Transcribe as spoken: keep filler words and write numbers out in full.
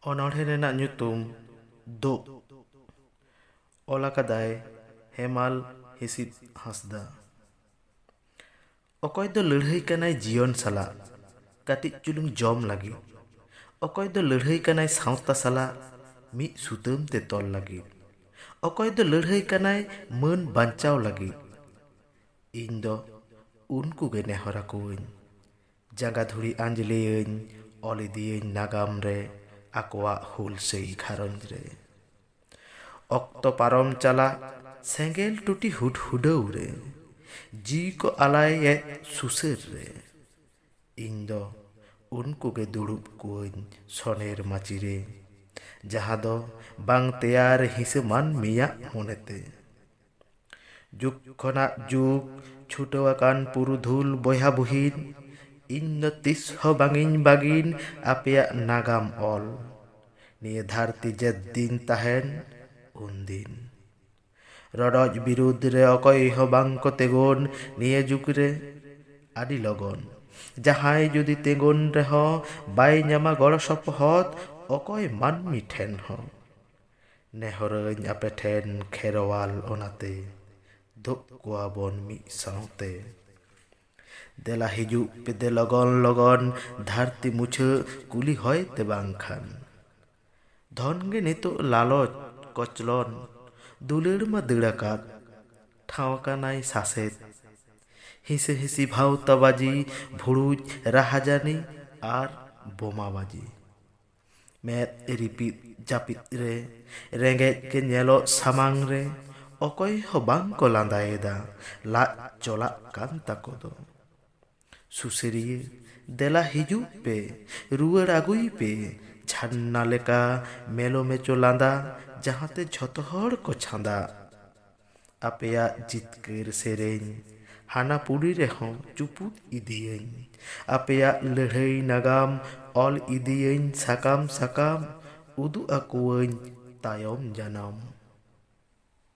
ᱚᱱᱚᱬᱦᱮ ᱨᱮᱱᱟᱜ ᱧᱩᱛᱩᱢ ᱫᱳᱜ᱾ ᱚᱞ ᱟᱠᱟᱫᱟᱭ ᱦᱮᱢᱟᱞ ᱦᱤᱥᱤᱫ ᱦᱟᱸᱥᱫᱟ᱾ ᱚᱠᱚᱭ ᱫᱚ ᱞᱟᱹᱲᱦᱟᱹᱭ ᱠᱟᱱᱟᱭ ᱡᱤᱭᱚᱱ ᱥᱟᱞᱟᱜ ᱠᱟᱹᱴᱤᱡ ᱪᱩᱞᱩᱝ ᱡᱚᱢ ᱞᱟᱹᱜᱤᱫ, ᱚᱠᱚᱭ ᱫᱚ ᱞᱟᱹᱲᱦᱟᱹᱭ ᱠᱟᱱᱟᱭ ᱥᱟᱶᱛᱟ ᱥᱟᱞᱟᱜ ᱢᱤᱫ ᱥᱩᱛᱟᱹᱢ ᱛᱮ ᱛᱚᱞ ᱞᱟᱹᱜᱤᱫ, ᱚᱠᱚᱭ ᱫᱚ ᱞᱟᱹᱲᱦᱟᱹᱭ ᱠᱟᱱᱟᱭ ᱢᱟᱹᱱ ᱵᱟᱧᱪᱟᱣ ᱞᱟᱹᱜᱤᱫ᱾ ᱤᱧ ᱫᱚ ᱩᱱᱠᱩ ᱜᱮ ᱱᱮᱦᱚᱨ ᱟᱠᱚᱣᱟᱹᱧ, ᱡᱟᱸᱜᱟ ᱫᱷᱩᱲᱤ ᱟᱸᱡᱽᱞᱮᱭᱟᱹᱧ, ᱚᱞ ᱤᱫᱤᱭᱟᱹᱧ ᱱᱟᱜᱟᱢ ᱨᱮ ᱟᱠᱚᱣᱟᱜ ᱦᱩᱞᱥᱟᱹᱭ ᱜᱷᱟᱨᱚᱸᱡᱽ ᱨᱮ᱾ ᱚᱠᱛᱚ ᱯᱟᱨᱚᱢ ᱪᱟᱞᱟᱜ ᱥᱮᱸᱜᱮᱞ ᱴᱩᱴᱤ ᱦᱩᱰᱦᱩᱰᱟᱹᱣ ᱨᱮ, ᱡᱤᱣᱤ ᱠᱚ ᱟᱞᱟᱭᱮᱫ ᱥᱩᱥᱟᱹᱨ ᱨᱮ᱾ ᱤᱧ ᱫᱚ ᱩᱱᱠᱩ ᱜᱮ ᱫᱩᱲᱩᱵ ᱠᱚᱣᱟᱹᱧ ᱥᱚᱱᱮᱨ ᱢᱟᱹᱪᱤ ᱨᱮ, ᱡᱟᱦᱟᱸ ᱫᱚ ᱵᱟᱝ ᱛᱮᱭᱟᱨ ᱦᱤᱸᱥᱟᱹ ᱢᱟᱹᱱᱢᱤᱭᱟᱜ ᱢᱚᱱᱮᱛᱮ᱾ ᱡᱩᱜᱽ ᱠᱷᱚᱱᱟᱜ ᱡᱩᱜᱽ ᱪᱷᱩᱴᱟᱹᱣ ᱟᱠᱟᱱ ᱯᱩᱨᱩᱫᱷᱩᱞ ᱵᱚᱭᱦᱟ ᱵᱩᱦᱤᱱ, ᱤᱧ ᱫᱚ ᱛᱤᱥ ᱦᱚᱸ ᱵᱟᱝᱤᱧ ᱵᱟᱹᱜᱤᱱ ᱟᱯᱮᱭᱟᱜ ᱱᱟᱜᱟᱢ ᱚᱞ᱾ ᱱᱤᱭᱟᱹ ᱫᱷᱟᱹᱨᱛᱤ ᱡᱮᱫᱤᱱ ᱛᱟᱦᱮᱱ ᱩᱱᱫᱤᱱ᱾ ᱨᱚᱰᱚᱡ ᱵᱤᱨᱩᱫᱽ ᱨᱮ ᱚᱠᱚᱭ ᱦᱚᱸ ᱵᱟᱝ ᱠᱚ ᱛᱮᱜᱳᱱ ᱱᱤᱭᱟᱹ ᱡᱩᱜᱽ ᱨᱮ᱾ ᱟᱹᱰᱤ ᱞᱚᱜᱚᱱ ᱡᱟᱦᱟᱸᱭ ᱡᱩᱫᱤ ᱛᱮᱜᱳᱱ ᱨᱮᱦᱚᱸ ᱵᱟᱭ ᱧᱟᱢᱟ ᱜᱚᱲᱚ ᱥᱚᱯᱚᱦᱚᱫ ᱚᱠᱚᱭ ᱢᱟᱹᱱᱢᱤ ᱴᱷᱮᱱ ᱦᱚᱸ᱾ ᱱᱮᱦᱚᱨᱟᱹᱧ ᱟᱯᱮ ᱴᱷᱮᱱ ᱠᱷᱮᱨᱣᱟᱞ ᱚᱱᱟᱛᱮ, ᱫᱳᱜ ᱠᱚᱣᱟ ᱵᱚᱱ ᱢᱤᱫ ᱥᱟᱶᱛᱮ᱾ ᱫᱮᱞᱟ ᱦᱤᱡᱩᱜ ᱯᱮ ᱫᱮ ᱞᱚᱜᱚᱱ ᱞᱚᱜᱚᱱ, ᱫᱷᱟᱹᱨᱛᱤ ᱢᱩᱪᱷᱟᱹᱜ ᱠᱩᱞᱤ ᱦᱚᱭ ᱛᱮ ᱵᱟᱝᱠᱷᱟᱱ᱾ ᱫᱷᱚᱱ ᱜᱮ ᱱᱤᱛᱚᱜ ᱞᱟᱞᱚᱪ ᱠᱚᱪᱞᱚᱱ, ᱫᱩᱞᱟᱹᱲ ᱢᱟ ᱫᱟᱹᱲ ᱟᱠᱟᱫ, ᱴᱷᱟᱶ ᱟᱠᱟᱱᱟᱭ ᱥᱟᱥᱮᱛ᱾ ᱦᱤᱸᱥᱟᱹ ᱦᱤᱸᱥᱤ ᱵᱷᱟᱶᱛᱟ ᱵᱟᱹᱡᱤ, ᱵᱷᱩᱲᱩᱡ ᱨᱟᱦᱟᱡᱟᱹᱱᱤ ᱟᱨ ᱵᱳᱢᱟ ᱵᱟᱹᱡᱤ᱾ ᱢᱮᱫ ᱨᱤᱯᱤᱫ ᱡᱟᱹᱯᱤᱫ ᱨᱮ, ᱨᱮᱸᱜᱮᱡ ᱜᱮ ᱧᱮᱞᱚᱜ ᱥᱟᱢᱟᱝ ᱨᱮ, ᱚᱠᱚᱭ ᱦᱚᱸ ᱵᱟᱝ ᱠᱚ ᱞᱟᱸᱫᱟᱭᱮᱫᱟ, ᱞᱟᱡ ᱪᱚᱞᱟᱜ ᱠᱟᱱ ᱛᱟᱠᱚ ᱫᱚ᱾ ᱥᱩᱥᱟᱹᱨᱤᱭᱟᱹ, ᱫᱮᱞᱟ ᱦᱤᱡᱩᱜ ᱯᱮ, ᱨᱩᱣᱟᱹᱲ ᱟᱹᱜᱩᱭ ᱯᱮ, ᱡᱷᱟᱨᱱᱟ ᱞᱮᱠᱟ ᱢᱮᱞᱚ ᱢᱮᱪᱚ ᱞᱟᱸᱫᱟ, ᱡᱟᱦᱟᱸᱛᱮ ᱡᱷᱚᱛᱚ ᱦᱚᱲ ᱠᱚ ᱪᱷᱟᱸᱫᱟ᱾ ᱟᱯᱮᱭᱟᱜ ᱡᱤᱛᱠᱟᱹᱨ ᱥᱮᱨᱮᱧ ᱦᱟᱱᱟ ᱯᱩᱲᱤ ᱨᱮᱦᱚᱸ ᱪᱩᱯᱩᱫ ᱤᱫᱤᱭᱟᱹᱧ᱾ ᱟᱯᱮᱭᱟᱜ ᱞᱟᱹᱲᱦᱟᱹᱭ ᱱᱟᱜᱟᱢ ᱚᱞ ᱤᱫᱤᱭᱟᱹᱧ ᱥᱟᱠᱟᱢ ᱥᱟᱠᱟᱢ, ᱩᱫᱩᱜ ᱟᱠᱚᱣᱟᱹᱧ ᱛᱟᱭᱚᱢ ᱡᱟᱱᱟᱢ᱾